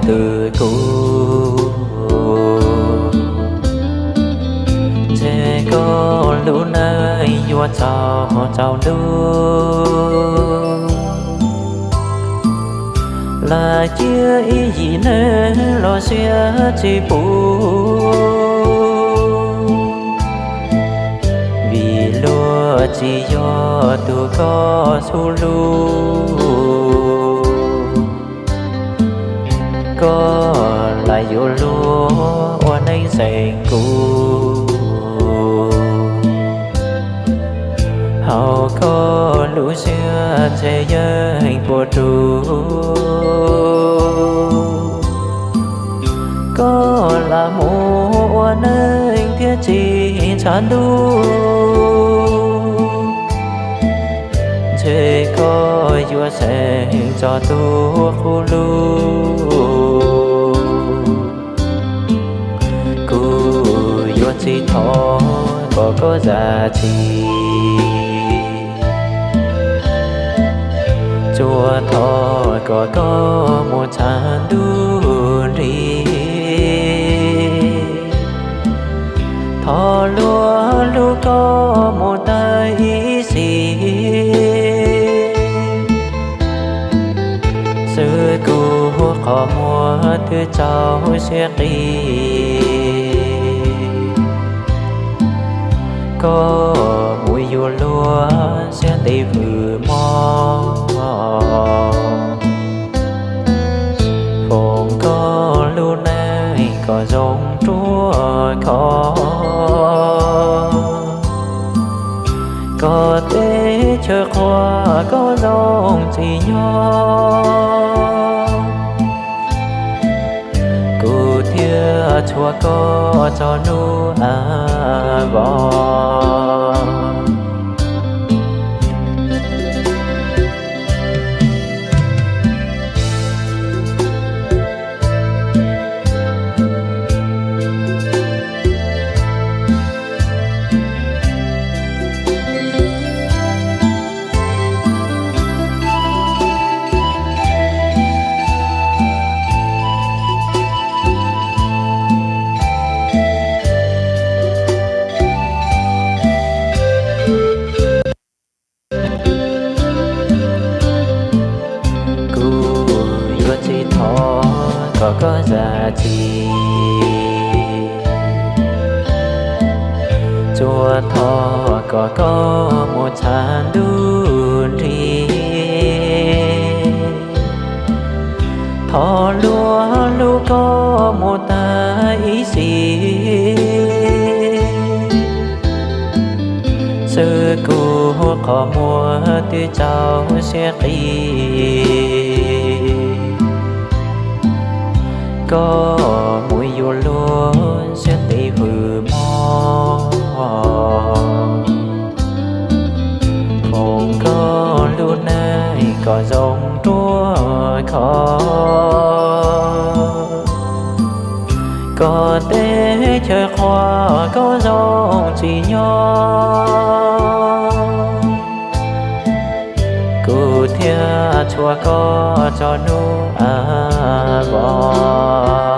twg kuv, ntshe koj lub neej yuav txaus tsaus ntuj. Lam ciaj ib yim neeg los siab tsis pub, vim luag tsis yog tus koj xub lug. Koj lam yuav luag ua neej xeem kuv, hauv koj lub siab ntshe yeej puas ruv. Koj lam mus ua neej thiab tsis ntshaw ntuj, ntshe koj yuav xeem txog tus qub lug. Kuv yuav tsis thov kom koj zam txim, tsuas thov kom koj mus txhaj ntuj nrig. Thov luag hlub koj mus tag ib sim, xwb kuv qhov muag twb tsaus siab qis. Koj mus yuav luag siab ntev vwm mog, foom koj lub neej kom zoo ruaj khov. Koj teb chaws qhuas koj zoo tsim nyog, kuv thiaj tshua koj txog hnub a vos. Kuv yuav tsis thov kom koj zam txim, tsuas thov kom koj mus txhaj ntuj nrig. Thov luag hlub koj mus tag ib sim, xwb kuv qhov muag twb tsaus siab qis. Koj mus yuav luag siab ntev vwm mog, foom koj lub neej kom zoo ruaj khov. Koj teb chaws qhuas koj zoo tsim nyog, kuv thiaj tshua koj txog hnub a vos.